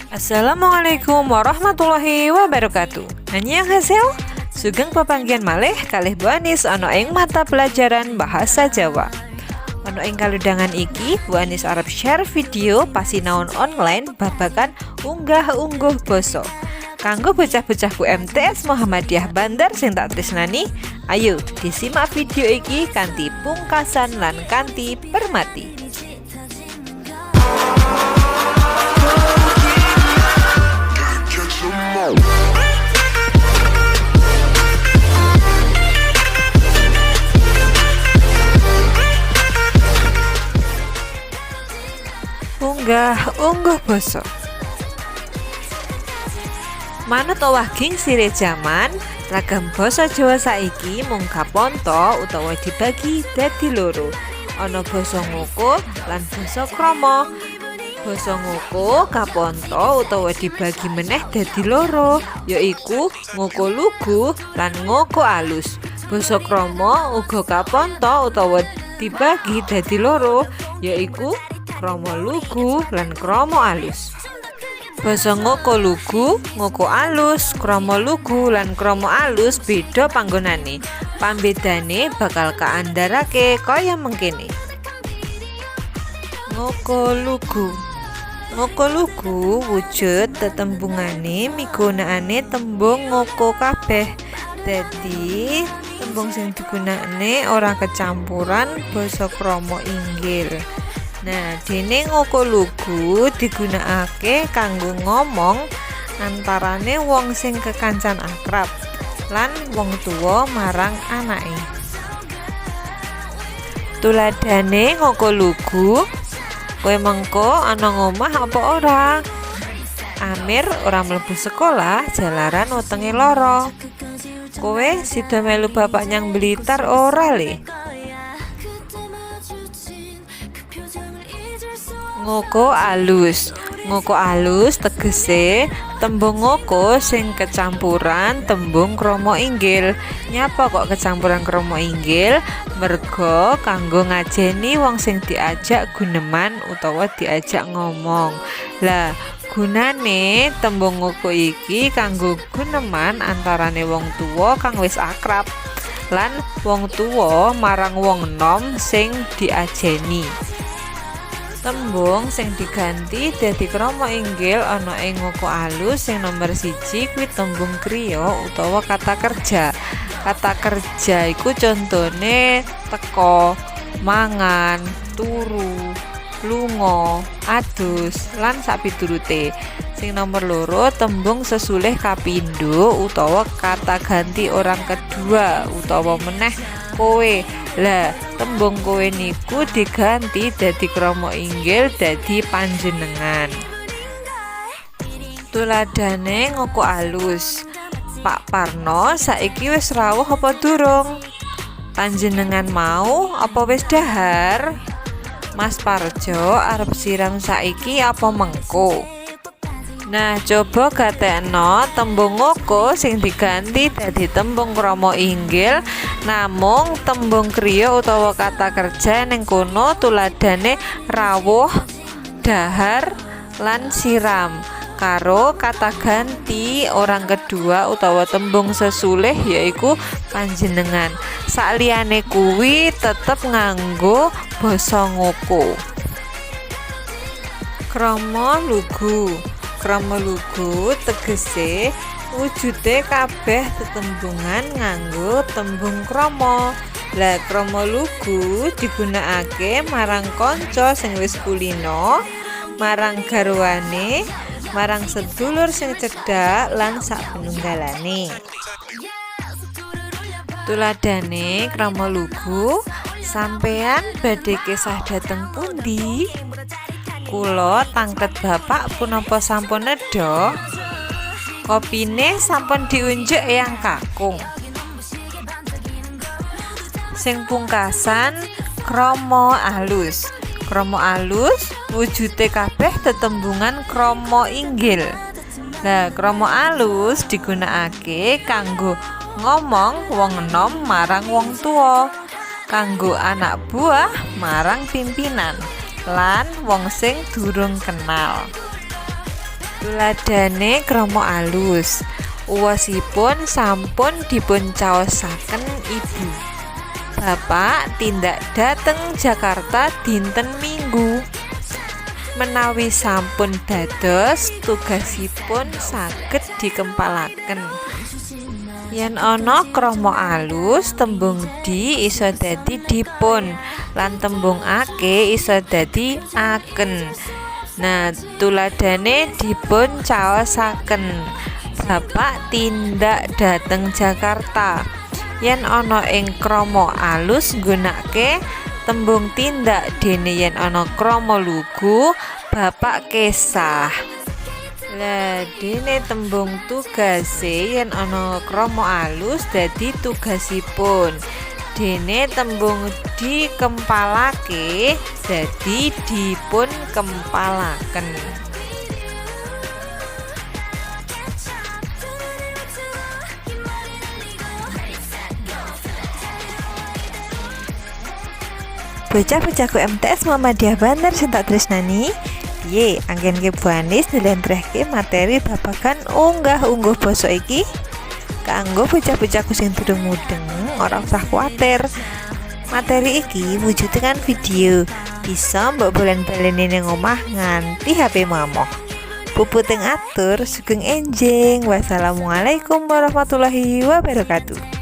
Assalamualaikum warahmatullahi wabarakatuh. Annyeonghaseyo. Sugeng pepanggihan malih kalih Bu Anis ana ing mata pelajaran Bahasa Jawa. Ana ing kalodhangan iki, Bu Anis arep share video pasinaon online babagan unggah-ungguh basa. Kanggo bocah-bocahku MTS Muhammadiyah Bandar sing tak tresnani, ayo disimak video iki kanthi pungkasan lan kanthi permati. Unggah-ungguh basa. Manut owah gingsire jaman, ragam basa Jawa saiki mung kaponto utawa dibagi dadi loro. Ana basa ngoko lan basa krama. Basa ngoko kaponto utawa dibagi meneh dadi loro, yaiku ngoko lugu lan ngoko alus. Basa krama uga kaponto utawa dibagi dadi loro, yaiku krama lugu lan krama alus. Basa ngoko lugu, ngoko alus, krama lugu lan krama alus beda panggonane. Pambedane bakal kaandharake kaya mengkene. Ngoko lugu. Ngoko lugu wujud tetembungane migunakane tembung ngoko kabeh. Dadi tembung sing digunakne ora kecampuran basa krama inggil. Nah, dene ngoko lugu digunakake kanggo ngomong antarane wong sing kekancan akrab lan wong tuwa marang anake. Tuladhane ngoko lugu, kowe mengko ana ngomah apa ora? Amir ora mlebu sekolah jalaran wetenge lara. Kowe sida melu bapak nyang Blitar ora le? Ngoko alus. Ngoko alus tegese tembung ngoko sing kecampuran tembung krama inggil. Nyapa kok kecampuran krama inggil? Merga kanggo ngajeni wong sing diajak guneman utawa diajak ngomong. Lah, gunane tembung ngoko iki kanggo guneman antarane wong tuwa kang wis akrab lan wong tuwa marang wong enom sing diajeni. Tembung sing diganti dadi krama inggil ana ing ngoko alus sing nomer 1 kuwi tembung kriya utawa kata kerja. Kata kerja iku contone teka, mangan, turu, lunga, adus lan sapiturute. Sing nomor 2 tembung sesulih kapindho utawa kata ganti orang kedua utawa meneh kowe. Lah, tembung kowe niku diganti dadi krama inggil dadi panjenengan. Tuladhane ngoko alus. Pak Parno saiki wis rawuh apa durung? Panjenengan mau apa wis dahar? Mas Parjo arep siram saiki apa mengko? Nah, coba gatekno tembung ngoko sing diganti dadi tembung krama inggil namung tembung kriya utawa kata kerja ning kono tuladhane rawuh, dahar lan siram karo kata ganti orang kedua utawa tembung sesulih yaiku panjenengan. Sakliyane kuwi tetep nganggo basa ngoko. Krama lugu. Krama lugu tegese wujude kabeh tetembungan nganggo tembung krama. Lah, krama lugu digunakake marang kanca sing wis kulina, marang garwane, marang sedulur sing cedhak lan sapenunggalane. Tuladhane krama lugu, sampeyan badhe kesah dhateng pundi? Kula tanglet bapak punapa sampun nedha? Kopine sampun diunjuk eyang kakung. Sing pungkasan krama alus. Krama alus wujude kabeh tetembungan krama inggil. Lah, krama alus digunakake kanggo ngomong wong enom marang wong tuwa, kanggo anak buah marang pimpinan, lan wong sing durung kenal. Tuladhane krama alus. Uwosipun sampun dipuncaosaken ibu. Bapak tindak dhateng Jakarta dinten Minggu. Menawi sampun dados, tugasipun saged dikempalaken. Yen ana krama alus, tembung di iso dadi dipun lan tembung ake iso dadi aken. Nah, tuladhane dipun caosaken. Bapak tindak dhateng Jakarta. Yen ana ing krama alus nggunakake tembung tindak, dene yen ana krama lugu bapak kesah. Lah dene tembung tugase yen ana krama alus dadi tugasipun. Dene tembung dikempalake dadi dipun kempalaken. Bocah-bocahku MTS Muhammadiyah Bantar sing tak tresnani, piye anggenke Bu Anis njlentrehke materi babagan unggah-ungguh basa iki? Kanggo bocah-bocahku sing durung mudeng, ora usah kuwatir. Materi iki wujude kan video, bisa mbok bolen-baleni ning omah nganti HP-mu amoh. Puputing atur, sugeng enjing. Wassalamualaikum warahmatullahi wabarakatuh.